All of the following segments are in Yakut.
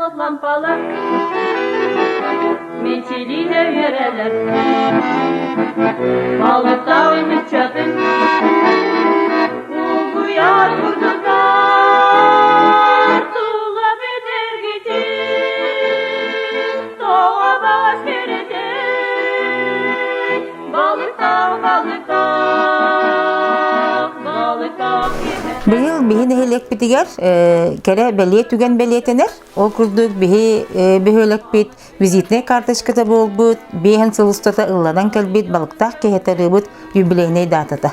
от лампалар Мичилиһэ үөрэлэр Балыктаах ыччатын Улгуйар курдуктар Тула бүтэргитин Тоҕо баҕас кэрэтин Балыктаах, балыктаах, балыктаах Быйыл биһи нэһилиэкпитигэр кэрэ бэлиэ түгэн бэлиэтэнэр. Ол курдук биһи бөһүөлэкпит визитнэй карточката буолбут, биэһин сыл устата ылланан кэлбит балыктаах киһи тарыыбыт юбилейнай датата.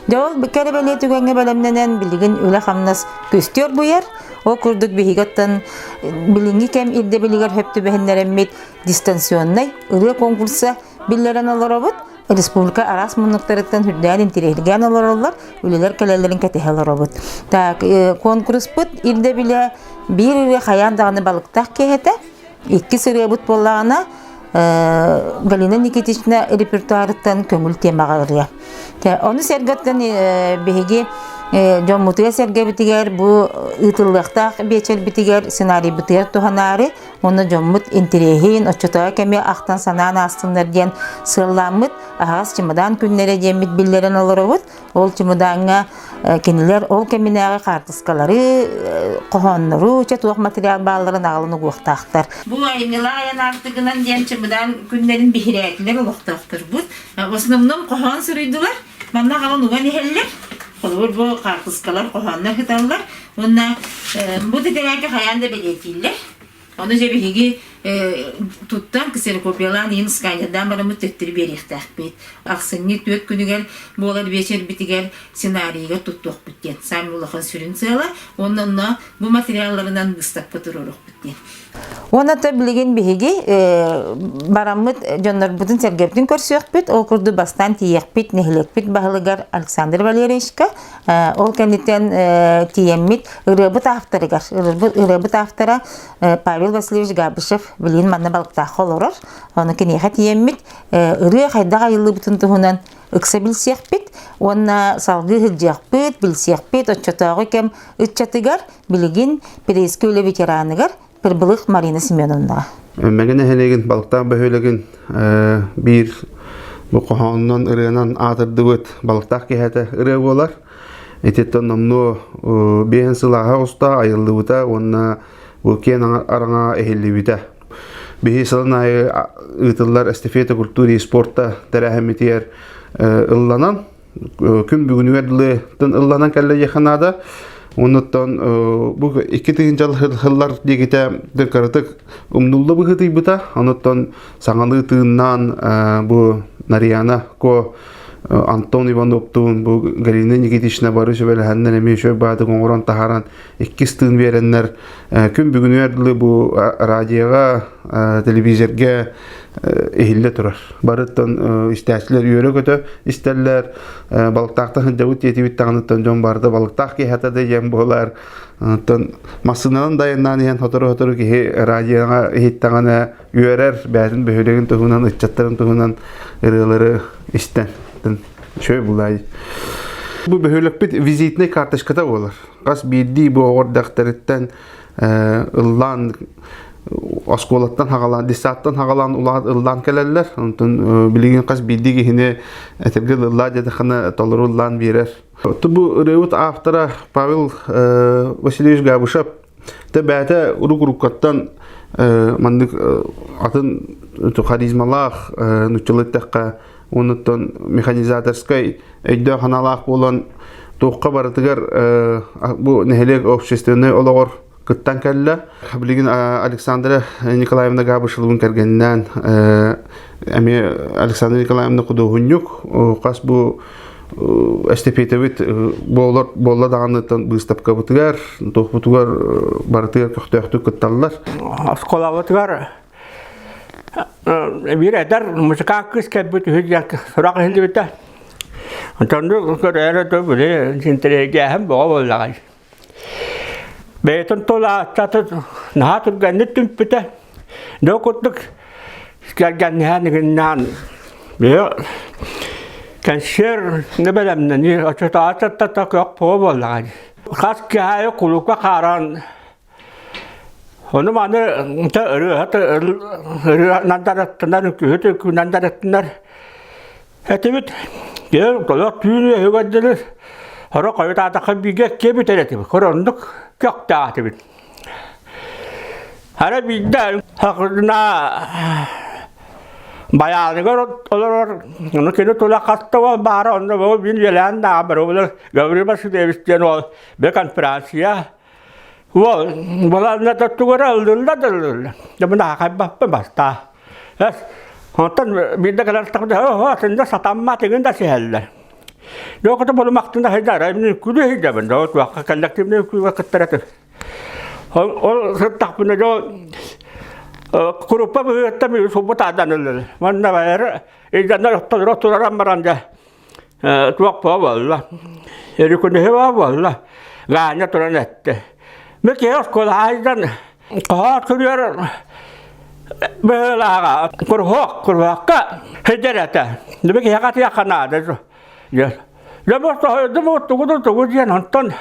Дьэ ол кэрэ бэлиэ түгэҥҥэ бэлэмнэнэн билигин үлэ-хамнас күстүөр буйар. Ол курдук биһиги оттон билиҥҥи кэм ирдэбилигэр хөп түбэһиннэрэммит дистанционнай ырыа конкурса биллэрэн олоробут. Республика араас муннуктарыттан үрдээн интириэһиргээн олороллор, үлэлэр кэлэллэрин кэтэһэ олоробут. Так, конкурспут ирдэбилэ биир ырыа хайаан даҕаны балыктаах киэһэтэ, иккис ырыабыт буоллаҕына Галина Никитична репертуарыттан көҥүл темаҕа ырыа. Ону сэргэттэн биһиги дьоммутугар сэргэбитигэр бу ыытыллыахтаах биэчэрбитигэр сценарийбытыгар туһанаары Уонна дьоммут интэриэһин оччотооҕу кэми ахтан-санаан аастыннар диэн сыаллааммыт аһаҕас чымыдаан күннэрэ диэммит биллэрэн олоробут. Ол чымыдааҥҥа кинилэр ол кэминээҕи хаартыскалары, хоһооннору, чэ туох материал баалларын аҕалан угуохтаахтар. Бу айымньылаах айан аартыгынан диэн чымыдаан күннэрин биһирээтилэр олохтоохторбут. В основном хоһоон суруйдулар. Манна аҕалан уган иһэллэр. Холобур, бу хаартыскалар хоһооннор сыталлар. Уонна бу тэтэрээккэ хайаан да бэлиэтииллэр. Ону дьэ биһиги туттан ксерокопиялаан иһин сканердаан бараммыт төттөрү биэриэхтээхпит. Ахсынньы түөрт күнүгэр буолар биэчэрбитигэр сценарийыгар туттуохпут диэн. Саамай улахан сүрүн сыала. Уонна онно бу материалларынан быыстапка туруоруохпут диэн. Уонна то билигин биһиги бараммыт дьоннорбутун сэргэбитин көрсүөхпүт. Ол курдук бастаан тиийиэхпит нэһилиэкпит баһылыгар Александр Валерьевичка. Ол кэнниттэн тиийэммит ырыабыт авторыгар, ырыабыт автора Павел Васильевич Габышев билигин манна Балыктаахха олорор. Ону киниэхэ тиийэммит ырыа хайдах айыллыбытын туһунан ыкса билсиэхпит уонна салгыы сылдьыахпыт, билсиэхпит оччотооҕу кэм ыччатыгар билигин Перейскэй үлэ ветераныгар Прибылых Марина Семеновнаҕа. Мэҥэ нэһилиэгин Балыктаах бөһүөлэгин биир бу хоһоонунан ырыанан аатырдыбыт балыктаах киһитэ ырыа буолар. Ититтэн номнуо биэһин сылааһа уста айыллыбыта уонна бу киэн араҥа иһиллибитэ. Биһи сылын аайы ыытыллар эстафета культуры и спорта тэрээһиммитигэр ылланан күн бүгүнүгэр дылы ылланан кэллэ диэххэ наада. Оннуттан бу икки тыһыынча сыллар диэкитэ кыратык умнулла быһыытыйбыта. Онуттан саҥалыы тыыннаан бу Нарияна Ко Антон Ивановтуун бу Галина Никитична бары сүбэлэһэннэр эмиэ үчүгэй баатык оҥорон таһааран иккис тыын биэрэннэр күн бүгүнүгэр дылы бу радиоҕа телевизорга иһиллэ турар. Барыттан истээччилэр үөрэ-көтө истэллэр. Балыктаахтан сылдьабыт диэтибит даҕаныттан дьон барыта балыктаах киһи да диэн буолар. Оттон массыынанан да айаннаан иһэн сотору-сотору киһи радиоҕа иһиттэҕинэ үөрэр, бэйэтин бөһүөлэгин туһунан, ыччаттарын туһунан ырыалары истэн. Үчүгэй булаай. Бу бөһүөлэкпит визитнэй карточката буолар. Хас биирдии бу оҕор дэхтэриттэн ыллаан оскуолаттан хагалаан, детсадтан хагалаан улаат ыллаан кэлэллэр. Онтон билигин хас биирдии киһини этэргэ ыллаа диэтэххинэ толору ыллаан биэрэр. Бу ырыабыт автора Павел Васильевич Габышев Тэ бэйэтэ урук-уруккаттан маннык атын харизмалаах нуччалыы эттэххэ уонуттан механизаторскай өйдөөх-санаалаах буолан туохха барытыгар бу нэһилиэк общественнай олоҕор кыттан кэллэ. Билигин Александра Николаевна Габышевалыын кэргэнинээн эмиэ Александра Николаевна худуоһунньук хас бу эстафетабыт буолар буолла даҕаныттан быыстапкабытыгар туохпутугар барытыгар көхтөөхтүк кытталлар. Оскуолабытыгар биир эдэр музыкант кыыс кэлбит үһү диэн сурах иһиллибитэ. Онтон көрөөрө да били интэриэһиргээһин бөҕө буоллаҕай. Бэйэтин тыл ааттата наһаа түргэнник түмпүтэ. Дьэ курдук кэргэнниһэн игиннээн кэнсиэр бэлэмнэнии оччотооҕу көх буоллаҕа дии. Хас киһи аайы кулуупка хааран. Ону маны ырыаһыт ырыанан дарыттынар, үҥкүүһүт үҥкүүнэн дарыттынар этибит. Толох түүн үөһүгэр дылы хоро хойутаатахха бииргэ иккиэ бүтэр этибит. Хороннук көхтөөх этибит. Ара биирдэ хахына Байааныгар олорор, ону кини тула хаста уол баара, онно ол мин үөлээн даҕа барыбылар Гаврил Васильевич диэн уол бе конференция уол балаанна тугара ыллылла да ыллылла. Дьэ мин аахайбаппын бастаа. Эс онтон биирдэ кэлэр тахта оо атында сатаммат игин да сиһэллэр. Дьокото болумахтында хайдара мин күлү хидабын да туохха коллективный күлү кыттар Ол сыттахпына дьон куруппа быһыаттан мин субу таадан ыллылар. Манна байары илдьаннар оттолоро тураран баран дьэ туох буолла. Өрүкүнүһү буолла. Ганя туран эттэ. Мен киһи оскуолаҕа айдан хоһоот күрүөр быһыылааҕа куруһуок куруһуокка сылдьар этэ. Дьэ киһиэхэ атыйахха наада. Дьэ бу тоһойдум тугу тугу диэн онтон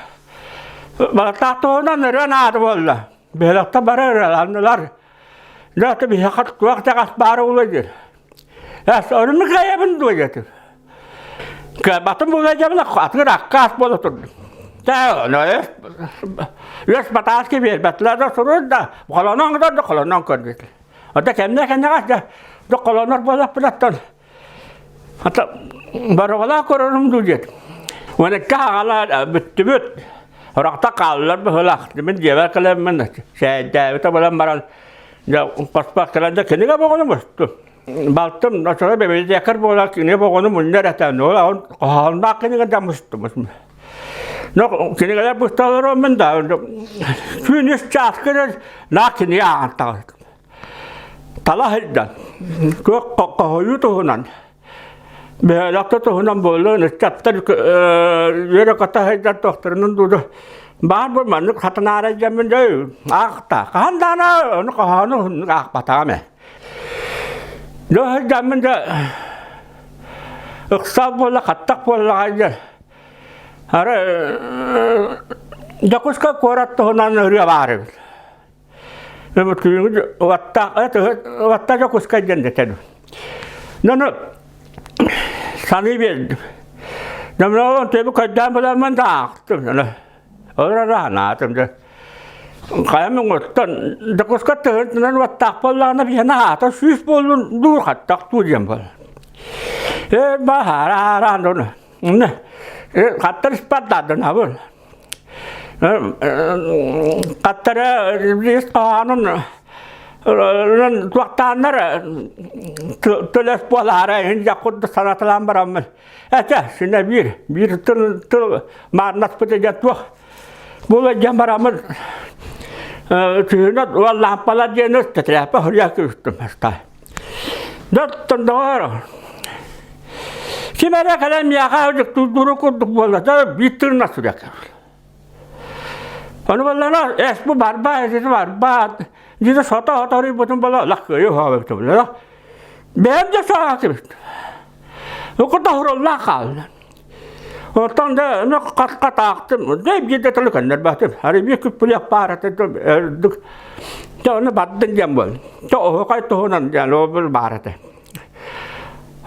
Балаттаах туһунан ырыа наада буолла. Бөһүөлэктэн бары ырыаланнылар. Дьэ, биһиэхэ туох даҕас баара буолуо диир. Эс, ону кыайабын дуо диэтим. Кыайбатым буолуо диэбин атыыр аккаас буола турдум. Тэ, ону үөс батааски биэрбэтилэр да суруй да, холонон да холонон көрдүтү. Ота кэмнэ кэннэҕэс да холонор буолаппынаттан Хата боруобалаах көрөрүм дуу диэт. Уонакка аҕала бүттүбүт. Орохто хааллар быһылаах. Мин дьиэбэр кэлэммин сээйдээбитэ буолан баран дьэ хоспох кэлэн да кинигэ боҕону мустум. Балтым оччолор библиотекарь буолар кинигэ боҕону мунньар этэ. Ол хоһоонноох кинигэ да мустум. Но кинигэлэр бысталар мин да күн үс чааска наа кинигэ ааҕан таҕыстым. Тала сылдьан, күөх хоһуйуу туһунан, бөһүөлэктэ туһунан буоллун, ыччаттар үөрэ-көтө сылдьан туохтарынан дуу баар бу маннык хатынаара дьэммин дьэ аахта. Хаһан даҕаны ону хоһоону уһуннук аахпатаҕым ээ. Дьэ сылдьаммын дьэ ыксал буолла, хаттах буоллаҕа дьэ. Ары Дьокуускай куорат туһунан ырыа баар эбит. Уотта Дьокуускай диэн дэтэн. Нону саныы биэрдим. Номнуон төбү көрдөөн буламмын да аахтым. Олор анаатым дьэ. Хайам оҥоттон Дьокуускай тыһыынчанан уоттаах буоллаҕына биһиэнэ аата сүүс буоллун дуу хаттах дуу диэн буолар. Ээ баһаарaan дону. Хаттар испат даадданабын. Хаттара ис хоһоонун туохтааннар төлөс буолаара иһин дьэ курдук санаталаан бараммын этэ синэ биир биир тыл тыл маарнаспыта дьэ туох буола дьэн бараммын күһүнэ уол лаампалар диэн тэтэрээппэ суруйа күүстүм Доттон доҕоор ким эрэ кэлэн миэхэ дьуктуурдууру курдук буолла да биир тылынан суруйа Ону буоллаҕына эс бу барбаа эсити барбаа дьиэ сото-сото арыйбытым буола олох кыайыы уһаабыт буолла. Бэйэм да саҕаатыбыт. Укута хуруллаах хаалла. Оттон да ну хат-хат аахтым. Да биирдэ тылы көннөрбөтүм. Арай биир күппүлүөх баар этэ өрдүк. Дьэ ону бардын диэн буол. Дьэ оһуохай туһунан диэн ол баар этэ.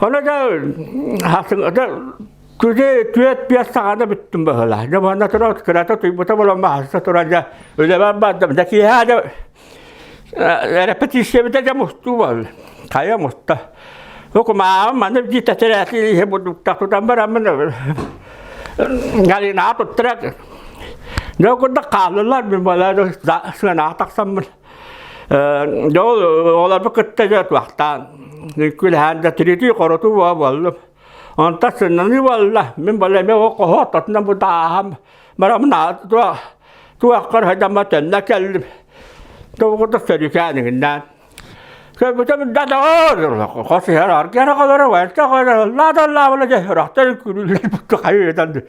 Ону да да күнү түөрт биэс саҕана бүттүм быһыылаах. Дьэ уонна туран кырата туйбута буолан баһаста туран дьэ үлэбэр бардым. Дьэ киэһэ дьэ Репетициябыта дьэ мустуу буолла. Хайа муста. Бу кумааҕым маны дии тэтэрээти иһи бурдуктах тутан бараммын Галинаҕа туттара Дьэ курдук хааллылар мин буолар сыанаҕа тахсаммын. Дьэ ол оҕолорбун кытта дьэ туохтаан күлэһэн да тиритии хоротуу буоллум. Онтон сыннаныы буолла. Мин буолла эмиэ ол хоһу ортотунан бу тааһам бараммын туох туоххар сылдьаммар төннө кэллим. Тоҕута сөрүкээн иҥиннээн. Көрбүтүм да доҕор, хос иһэр аргыара холоро, вайта холоро, лаадаллаабыла дьэ, үрахтар күрүллэр бутtu хайыытан.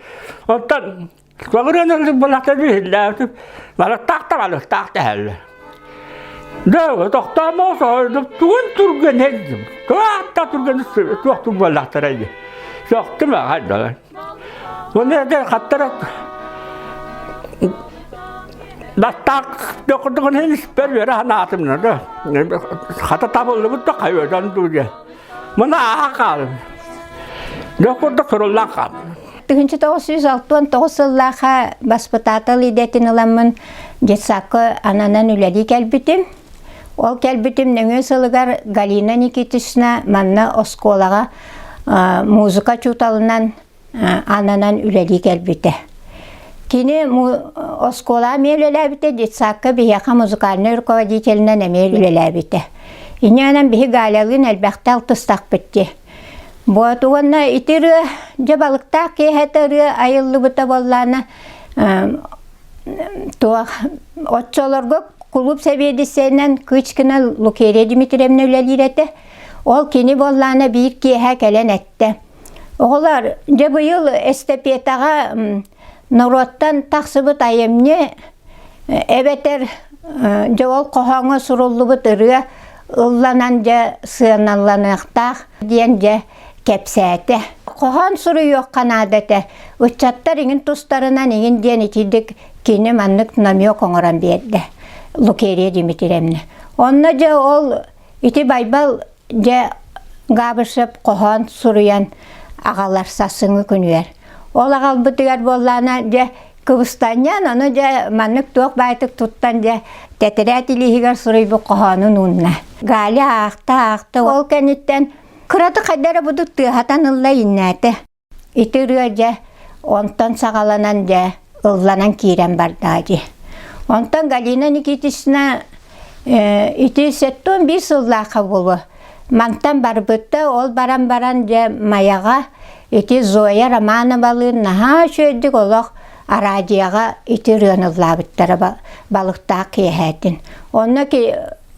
Оттон көҕүрэн булахтар биһиллээбитим, балыктаах да балыктаах дэһэллэр. Дэ, тохтоомоо соһойдум, тугун түргэн эддим, туох түргэн туох буоллахтара дии. Сөхтүм аҕай Уонна хаттара. Бастаах докудугун иһин испэр үөрэ санаатым да. Хата табыллыбыт да хайыдан дуу диэн. Мына ааһа хаалым. Докурдук суруллан хаалым. 1969 сыллааха баспытаатал идэтин ыламмын детсадка ананан үлэлии кэлбитим. Ол кэлбитим нөҥүө сылыгар Галина Никитична манна оскуолаҕа музыка учууталынан ананан үлэлии кэлбитэ. Кини оскуолаҕа эмиэ үлэлээбитэ, детсадка биһиэхэ музыкальнай руководителинэн эмиэ үлэлээбитэ. Инньэ биһи Галялыын элбэхтэ алтыстахпыт дии. Вот уонна ити ырыа дьэ балыктаах киэһэтэ ырыа айыллыбыта буоллаана туох оччолорго кулууп сэбиэдиссэйинэн Кычкина Лукерия Дмитриевна үлэлиир этэ. Ол кини буоллаана биир киэһэ кэлэн эттэ. Оҕолор, дьэ быйыл эстапетаҕа норуоттан тахсыбыт айымньы эбэтэр дьэ ол хоһооҥҥо суруллубут ырыа ылланан дьэ сыаналаныахтаах диэн дьэ кэпсээтэ. Хоһоон суруйуохха наада этэ. Ыччаттар иҥин тустарынан иҥин диэн итирдик кини маннык намек оҥорон биэрдэ Лукерия Дмитриевна. Онно дьэ ол ити Байбал Дьэ, Габышев хоһоон суруйан аҕалар сарсыҥҥы күнүгэр. Ол аҕалбытыгар буоллаана, дьэ, кыбыстанньан, ону дьэ маннык туох баайтык туттан дьэ тэтэрээт илииһигэр суруйбут хоһоонун уунна. Галя аахта аахта ол кэнниттэн кыратык хайда эрэ будук тыаһатан ылла иннээтэ. Ити ырыа дьэ онтон саҕаланан дьэ ылланан киирэн барда дии. Онтон Галина Никитична ити 71 сыллаахха буолуо мантан барбыта, ол баран баран дьэ Майаҕа ити Зоя Романовалыын наһаа үчүгэйдик олох араадьыйаҕа ити ырыаны ыллаабыттара балыктаах киэһээтин. Онно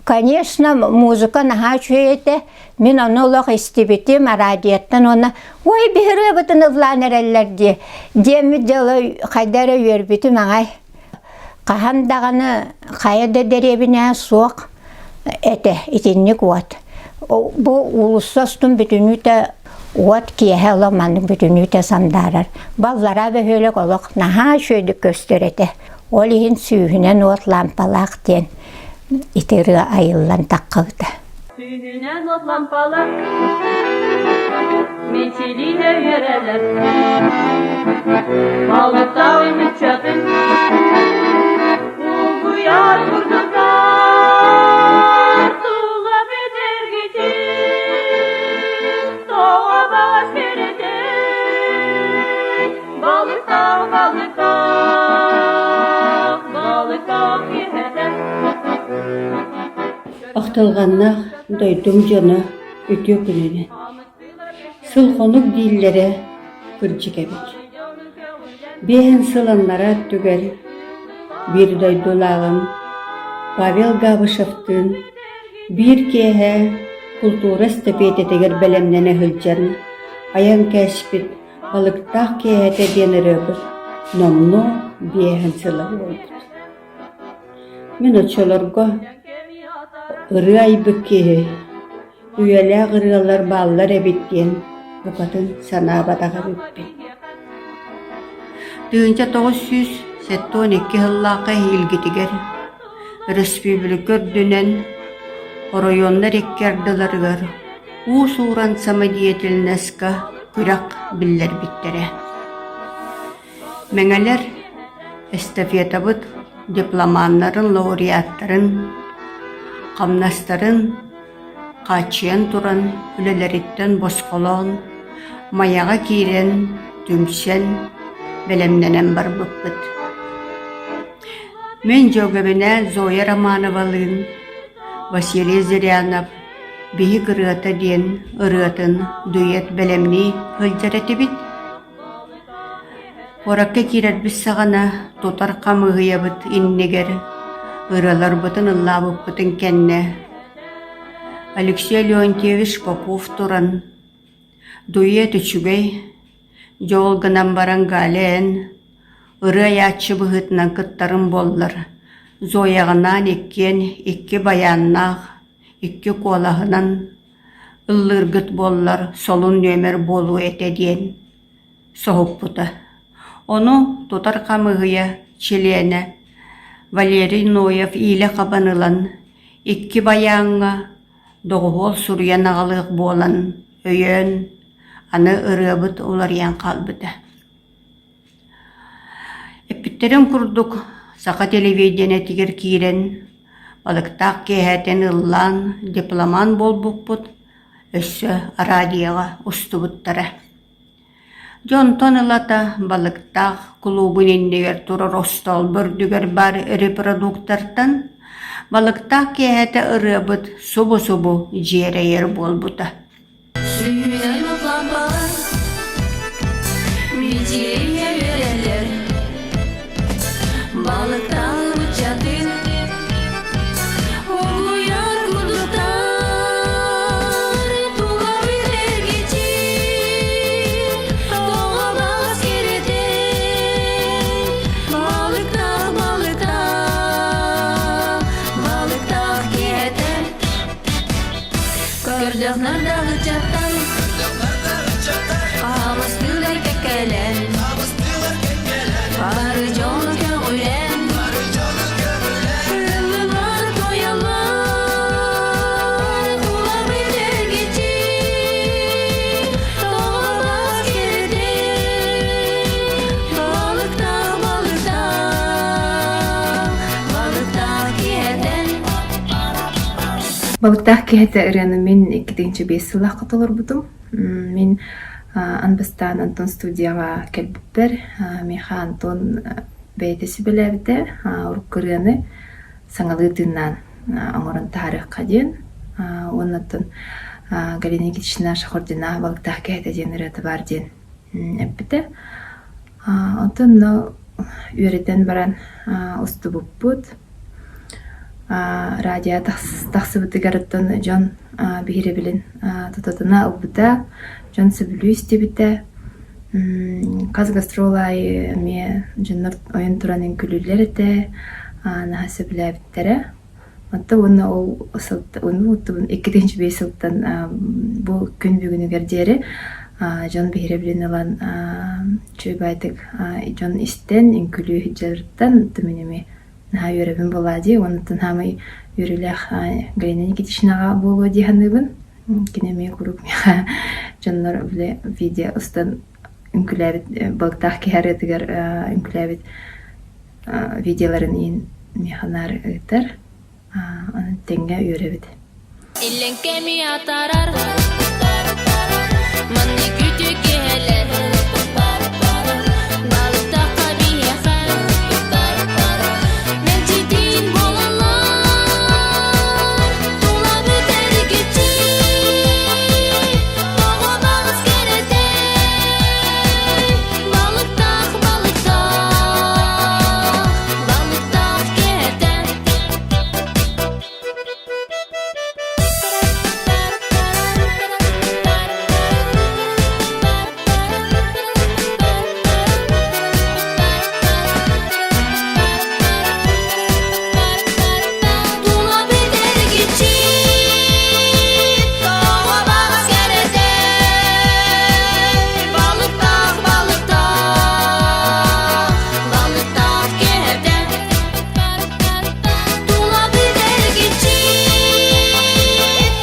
конечно музыка наһаа үчүгэй этэ. Мин ону олох истибитим араадьыйаттан уонна «Ой, биһырыабытын ыллаан эрэллэр» дии диэммит дьоло хайда эрэ үөрбүтүм аҕай. Хаһан даҕаны хайа да дэриэбинэ суох этэ итинник уот. Бу уулусса устун бүтүнүүтэ уот киэһэ олох маннык бүтүнүүтэ сандаарар. Баллараа бөһүөлэк олох наһаа үчүгэйдик көстөр этэ. Ол иһин сүүһүнэн уот лаампалаах диэн ити ырыа айыллан таххыбыта. Сүүһүнэн от лампалар Мичилине үөрэлэр Балыктаах ыччатын Улгуйар курдуктар Тула бүтэргитин Тоҕо баҕас кэрэтин Балыктаах, балыктаах, балыктаах киһитэ Ахтылҕаннаах дойдум дьоно үтүө күнүнэн! Сыл-хонук дииллэрэ кырдьык эбит. Биэһин сыл аннараа өттүгэр биир дойдулааҕым Павел Габышевтыын биир киэһэ култуура эстэпиэтэтигэр бэлэмнэнэ сылдьан айан кээспит «Балыктаах киэһэтэ» диэн ырыабыт номнуо биэһин сыла буолбут. Мин оччолорго ырыа айбыт киһи үйэлээх ырыалар бааллар эбит диэн букатын санаабатах эбиппин. 1972 сыллаахха эһиилгитигэр өрөспүүбүлүкэ үрдүнэн оройуоннар икки ардыларыгар уус-уран самодеятельноска күрэх биллэрбиттэрэ. Мэҥэлэр эстафетабыт дипломаннарын, лауреаттарын, хамнастарын хааччыйан туран үлэлэриттэн босхолоон, Майаҕа киирэн, түмсэн, бэлэмнэнэн барбыппыт. Мин дьүөгэбинээн Зоя Романовалыын Василий Зырянов «Биһик ырыата» диэн ырыатын дуэт бэлэмнии сылдьар этибит. Куоракка киирэрбит саҕана тутар хамыыһыйабыт иннигэр ырыаларбытын ыллаабыппытын кэннэ Алексей Леонтьевич Попов туран «Дует үчүгэй, дьол гынан баран Галя эн ырыа айааччы быһыытынан кыттарым буоллар, Зояҕынаан иккиэн икки байааннаах, икки куолаһынан ыллыыргыт буоллар солун нүөмэр буолуо этэ» диэн соһуппута. Ону тутар хамыыһыйа чилиэнэ. Валерий Ноев иилэ хабан ылан, икки байааҥҥа доҕуһуол суруйан аҕалыах буолан өйөөн, аны ырыабыт уларыйан хаалбыта. Эппиттэрин курдук, саха телевидениетигэр киирэн, балыктаах киэһэтин ыллаан дипломант буолбуппут, өссө араадьыйаҕа устубуттара. Дьэ онтон ылата Балыктаах кулуубун иннигэр турар остоолбо үрдүгэр баар репродуктортан «Балыктаах киэһэтэ» ырыабыт субу-субу дьиэрэйэр буолбута. Сүүнэн лампалар мичийэ үөрэллэр Балыктаах ыччатын Угуйар курдуктар Тулабыт эргиччи Тоҕо баҕас кэрэтин Балыктаах, балыктаах Балыктаах киһэтэ Көрдөх нардаах ыччаттан Хаамыстыылар кэккэлэн Бары дьону көҕүлэн Ыллылар тоялар Тулабыт эргиччи Тоҕо кирдин Балыктаах, балыктаах Балыктаах киһэтэн Балыктаах киһитэ ырыаны мин 2005 сыллаахха толорбутум. Мин аан бастаан Антон студияҕа кэлбиппэр, миэхэ Антон бэйэтэ сүбэлээбитэ, урукку ырыаны саҥалыы тыыннаан оҥорон таһаарыахха диэн. Уонна оттон Галина Никитична Шахурдина «Балыктаах киһитэ» диэн ырыата баар диэн эппитэ. Онтон онно үөрэтэн баран устубуппут. Радио тахсыбытыгар оттон дьон биһирэбилин тутатына ылбыта, дьон сөбүлүү истибитэ. Хас гастрол аайы эмиэ дьоннор ойон туран үҥкүүлүүллэр этэ, наһаа сөбүлээбиттэрэ. Оттон уонна ол 2005 сылтан бу күн бүгүнүгэр диэри дьон биһирэбилин ылан үчүгэй баайдык дьон истэн үҥкүүлүү сылдьарыттан мин эмиэ наһаа үөрэбин буолаа дии уонна хаамай үөрүүлээх Галина Никитичнаҕа буолуо дии саныыбын. Кини эмиэ куруук миэхэ дьоннор били видео устан үҥкүүлээбит балыктаах киһи арыатыгар үҥкүүлээбит видеоларын иин миэхэ наар ыытар. Онон тэҥҥэ үөрэбит. Иллэҥ кэми атаарар Маннык үтүө киэһэлэр Балыктахха биһиэхэ Мэлдьитин буолаллар Тулабыт эргиччи Тоҕо баҕас кэрэтэ Балыктаах, балыктаах Балыктаах киэһэтэ Тула бүтэргиччи тоҕо баҕас кэрэтэ Балыктаах, балыктаах, балыктаах киэһэтэ Тула бүтэргиччи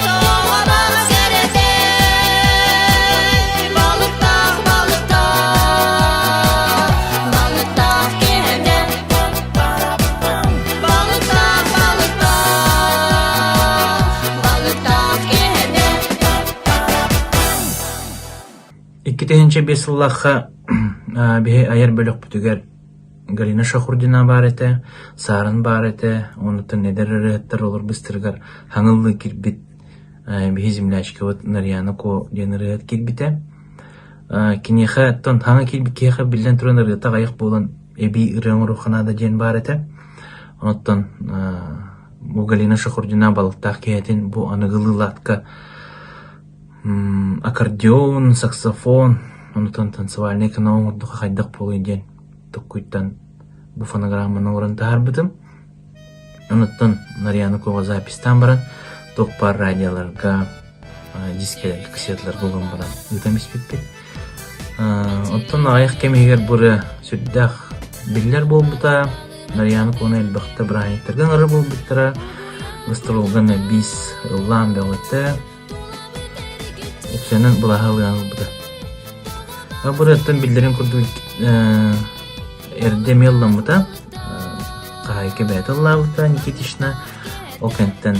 тоҕо баҕас кэрэтэ Балыктаах, балыктаах, балыктаах киэһэтэ Балыктаах, балыктаах, балыктаах киэһэтэ 2005 сыллаахха биһи айар бөлөхпүтүгэр Галина Шахурдина баар этэ, Саарын баар этэ, онуттан эдэр ырыаһыттар олорбустарыгар хаҥыллыы киирбит биһи землячкабыт Нарьяна Ко диэн ырыаһыт киирбитэ. Киниэхэ оттон хаҥа киирбит киһиэхэ биллэн туран ырыата аҕыйах буолан эбии ырыа оҥоруохха наада диэн баар этэ. Оттон бу Галина Шахурдина балыктаах киһитин бу аныгылыы лаатка аккордеон, саксофон, онтон танцевальнай канал оҥордоххо хайдах буолуой диэн токкуйтан бу фонограмманы оҥорон таһаарбытым. Онуттан Нарьяна Куоҕа записьтаан баран туох баар радиоларга, дискэлэргэ, кассеталарга уган баран ыытан испиппит. Оттон аҕыйах кэм иһигэр бу ырыа сүрдээх биллэр буолбута. Нарыйааны Куону элбэхтэ бырааһынньыктарга ыҥырар буолбуттара. Гастролга биис ыллаан бөҕөтө. Үксэнэн былаһа ылыан ылбыта. Бырыаттан биллэрин курдук эрдэ эмиэ ылламмыта. Хаһаайка бэйэтэ ыллаабыта Никитична. Ол кэнниттэн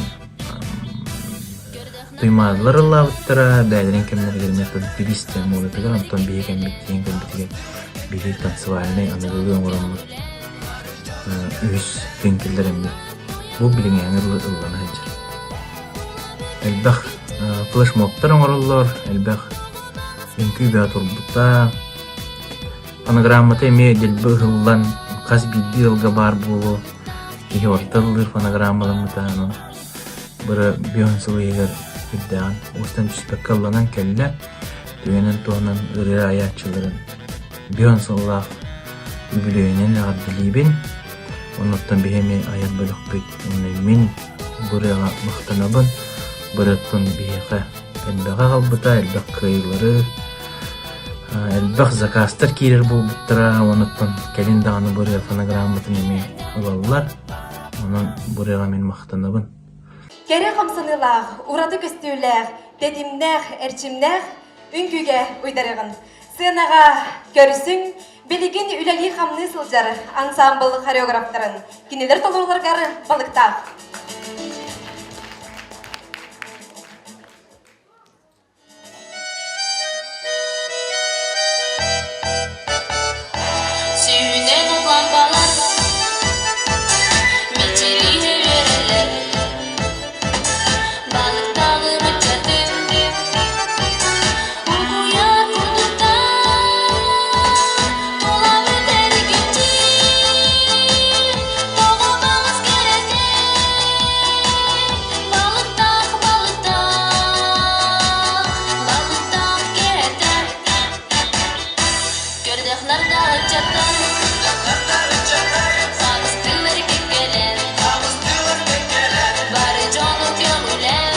Туймаадалар ыллаабыттара, бэйэлэрин кэмнэригэр эмиэ Тбилиси диэн муоратыгар, онтон биһиги кэммит тиийэн кэлбитигэр биһиги танцевальнай аныгылыы оҥороммут үһүс күн киллэрэммит бу билиҥҥээҥи дылы ыллана сылдьар. Элбэх флешмобтар оҥороллор, элбэх үҥкүү бөҕө турбута. Фонограммата эмиэ дэлби ыһыллан хас биирдии ыалга баар буолуо киһи орто ыллыыр фонограммаламмыта онон Бары бүөн сыл иһигэр сүрдээҕин уостан түспэккэ ылланан кэллэ. Түгэнин туһунан ырыа айааччыларын бүөн сыллаах үбүлүөйүнэн эҕэрдэлиибин. Оннуттан биһи эмиэ айар бөлөхпүт уонна мин бу ырыаҕа махтанабын. Бу ырыаттан биһиэхэ элбэҕи аҕалбыта, элбэх кыайыылары, элбэх заказтар киирэр буолбуттара. Онуттан кэлин даҕаны бу ырыа фонограмматын эмиэ ылаллар. Онон бу ырыаҕа мин махтанабын. Кэрэ хамсаныылаах, ураты көстүүлээх, тэтимнээх, эрчимнээх үҥкүүгэ уйдарыаҕын. Сыанаҕа көрсүҥ, билигин үлэлии-хамныы сылдьар ансаамбыл хореографтарын, кинилэр толорууларыгар балыктаах. Сүүнэн лампалар мичилиһэ үөрэллэр, балыктаҕы ыччатын угуйар курдуктар, тулабыт эргиччи тоҕо балыс кэрэтэ, балыктаах балыктаах, балыктаах кэрэтэ. Көрдөхлөр да ыччаттар, Хабыстыылар кэккэлэн, Бары дьону көҕүлээн,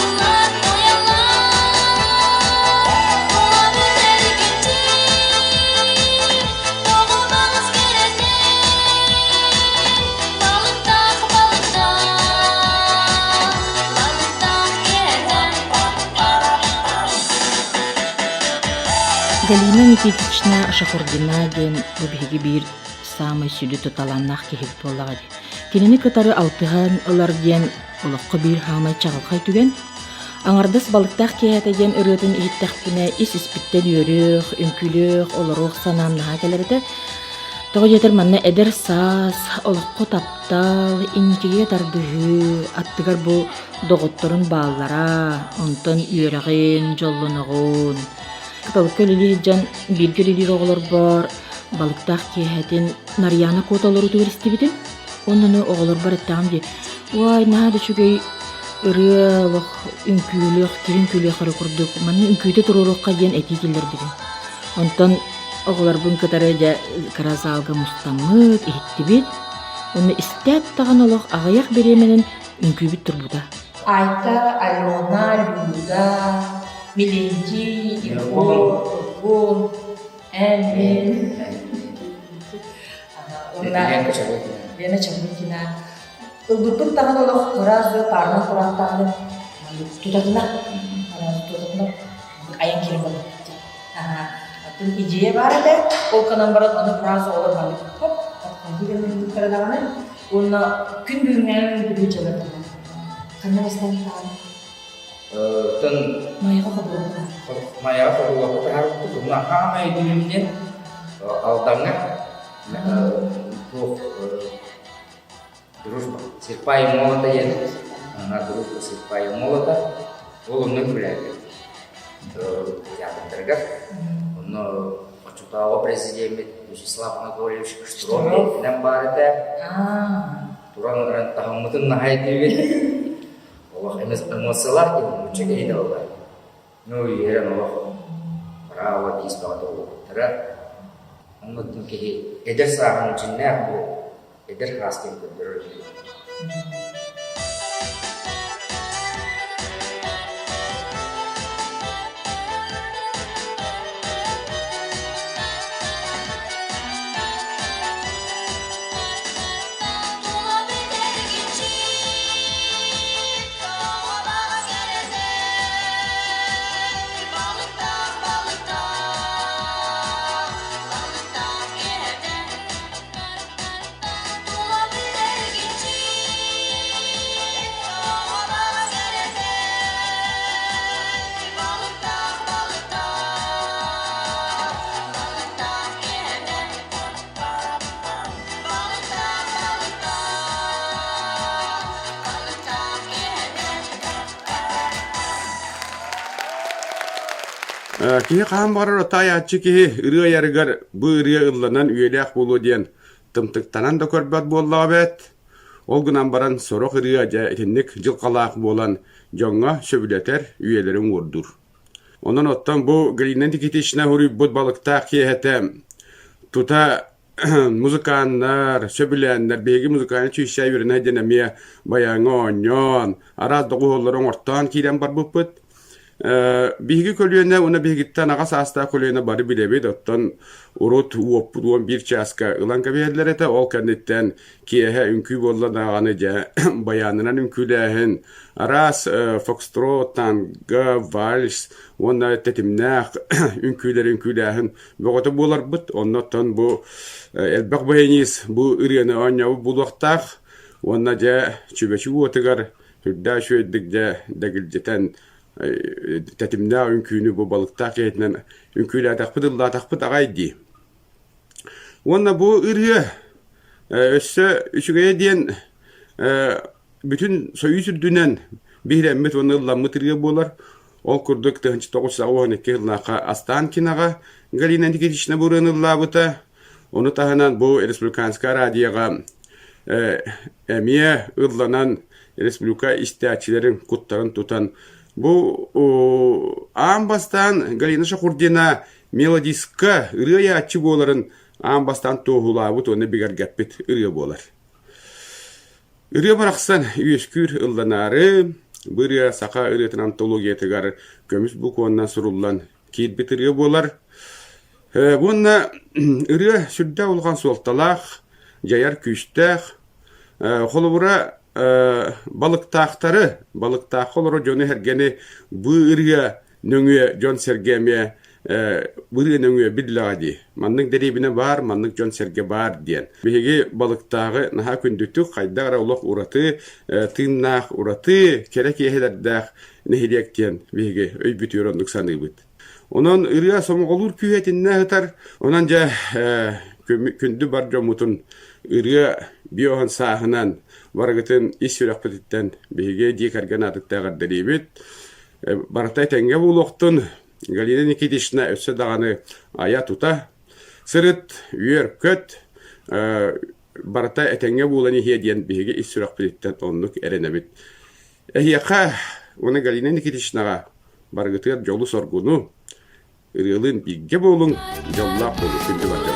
Ыллар тояллар, Тулабыт эргиччи, Тоҕо балыс кэрэтэ, Балыктаах, балыктаах, балыктаах кэрэтэ. Галина Никитична Шахурдина диэн бу биһиги биир саамай сүдү талааннаах киһибит буоллаҕа дии. Кинини кытары алтыһан ылар диэн олоххо биир хаамай чаҕылхай түгэн. Аҥардас балыктаах киэһэтэ диэн ырыатын иһиттэхпинэ ис-испиттэн үөрүөх, үҥкүүлүөх, олоруох санаам наһаа кэлэр этэ. Тоҕо диэтэр манна эдэр саас, олоххо таптал, инникигэ тардыһыы, аттыгар бу доҕотторун бааллара, онтон үөрэҕин, дьоллоноҕун. Кыталыкка үлэлии сылдьан бииргэ үлэлиир оҕолорбор балыктаах киэһэтин Нарыйаана Куота олоруутугар истибитим. Уонна оҕолорбор эттэҕим дии, уай, наһаа да үчүгэй ырыа олох үҥкүүлүөх, киһи үҥкүүлүөх эрэ курдук, манна үҥкүүтэ туруоруохха диэн этии киллэрбитим. Онтон оҕолорбун кытары дьэ кыра залга мустаммыт, иһиттибит. Уонна истээт даҕаны олох аҕыйах бириэмэнэн үҥкүүбүт турбута. Айта, Алена, Люда, Милентий, Егор, Тургун, эн, мин. Уонна Лена Чабыкина. Ылбыппыт даҕаны олох сразу паарынан тураахтаҕына тутатына тутатына айан киирэн барбыт. Атын идея баар этэ, ол гынан баран ону фраза олор маннык хоп подходи даҕаны уонна күн бүгүҥҥэ бүгүн дьалар Ханна бастаан таһаарбыт? Оттон Майаҕа хобулуохха. Майаҕа хобулуохха таһаарбыппыт. Уонна хаамай өйдүүрүмүнэн Алдаҥҥа туох дружба серпа и молота диэн дружба серпа и молота ол онно күлээбит театрдарыгар онно оччотооҕу президеммит Вячеслав Анатольевич Штыров баар этэ туран баран таһыммытын наһаа өйдүүбүт. Олох эмоциялаах киһи нуучча киһитэ буолла. Ну, үөрэн олох браво диис бөҕөтө буолбуттара. Оннуттан киһи эдэр сааһын дьиҥнээх бу эдэр сааскын көрдөрөр үһү. Киһи хаһан баҕарар отаайааччы киһи ырыа айарыгар бу ырыа ылланан үйэлээх буолуо диэн тымтыктанан да көрбөт буоллаҕа эбээт. Ол гынан баран сорох ырыа дьэ итинник дьылҕалаах буолан дьоҥҥо сөбүлэтэр, үйэлэрин уордуур. Онон оттон бу Галина Никитична уруйбут балыктаах киэһэтэ тута музыканнар, сөбүлээннэр, биһиги музыкальнай чүүсчээ үөрэнэ диэн эмиэ байааҥҥа оонньоон, араас доҕуһуоллары оҥортоон киирэн барбыппыт. Биһиги көлүөнэ уонна биһигиттэн аҕа саастаах көлүөнэ бары билэбит, оттон урут уоппут 11 чааска ылан кэбиһэллэр этэ, ол кэнниттэн киэһэ үҥкүү буолла даҕаны дьэ байаанынан үҥкүүлээһин, араас фокстрот, танго, вальс уонна тэтимнээх үҥкүүлэри үҥкүүлээһин бөҕөтө буоларбыт. Оннуттан бу элбэх баянист бу ырыаны оонньообут буолуохтаах уонна дьэ чүбэчи уотугар үрдээх үчүгэйдик дьэ дэгилдьитэн тэтимнээх үҥкүүнү бу балыктаах киһитинэн үҥкүүлээтэхпит ыллаатахпыт аҕай дии. Уонна бу ырыа өссө үчүгэйэ диэн бүтүн Союз үрдүнэн биһирэммит уонна ылламмыт ырыа буолар. Ол курдук 1992 сыллаахха Останкиноҕа Галина Никитична бу ырыаны ыллаабыта. Ону таһынан бу республиканскай радиоҕа эмиэ ылланан республика истээччилэрин куттарын тутан бу аан бастаан Галина Шахурдина мелодистка ырыа айааччы буоларын аан бастаан туоһулаабыт уонна бигэргэппит ырыа буолар. Ырыа барахсан үөскүүр ылланаары, бу ырыа саха ырыатын антологиятыгар көмүс букваннан суруллан киирбит ырыа буолар. Уонна ырыа сүрдээх улахан суолталаах, дьайар күүстээх. Холобура, балыктаахтары, балыктаахха олорор дьону-сэргэни бу ырыа нөҥүө дьон-сэргэ эмиэ ырыа нөҥүө биллэҕэ дии. Маннык дэриэбинэ баар, маннык дьон-сэргэ баар диэн. Биһиги балыктааҕы наһаа күндүтүк, хайдах эрэ олох ураты тыыннаах, ураты кэрэ киэһэлэрдээх нэһилиэк диэн биһиги өйбүтүгэр оннук саныыбыт. Онон ырыа сомоҕолуур күүһэ итиннэ сытар. Онон дьэ күндү бар дьоммутун ырыа биоһун сааһынан барыгытын ис сүрэхпититтэн биһиги дьиэ кэргэн аатыттан эҕэрдэлиибит. Барыта этэҥҥэ буолуохтун, Галина Никитична өссө даҕаны айа-тута сырыт, үөр-көт, барыта этэҥҥэ буолан иһиэ диэн биһиги ис сүрэхпититтэн оннук эрэнэбит. Эһиэхэ уонна Галина Никитичнаҕа барыгытыгар дьолу-соргуну, ырыалыын бииргэ буолуҥ, дьоллоох буолуҥ күндү бар.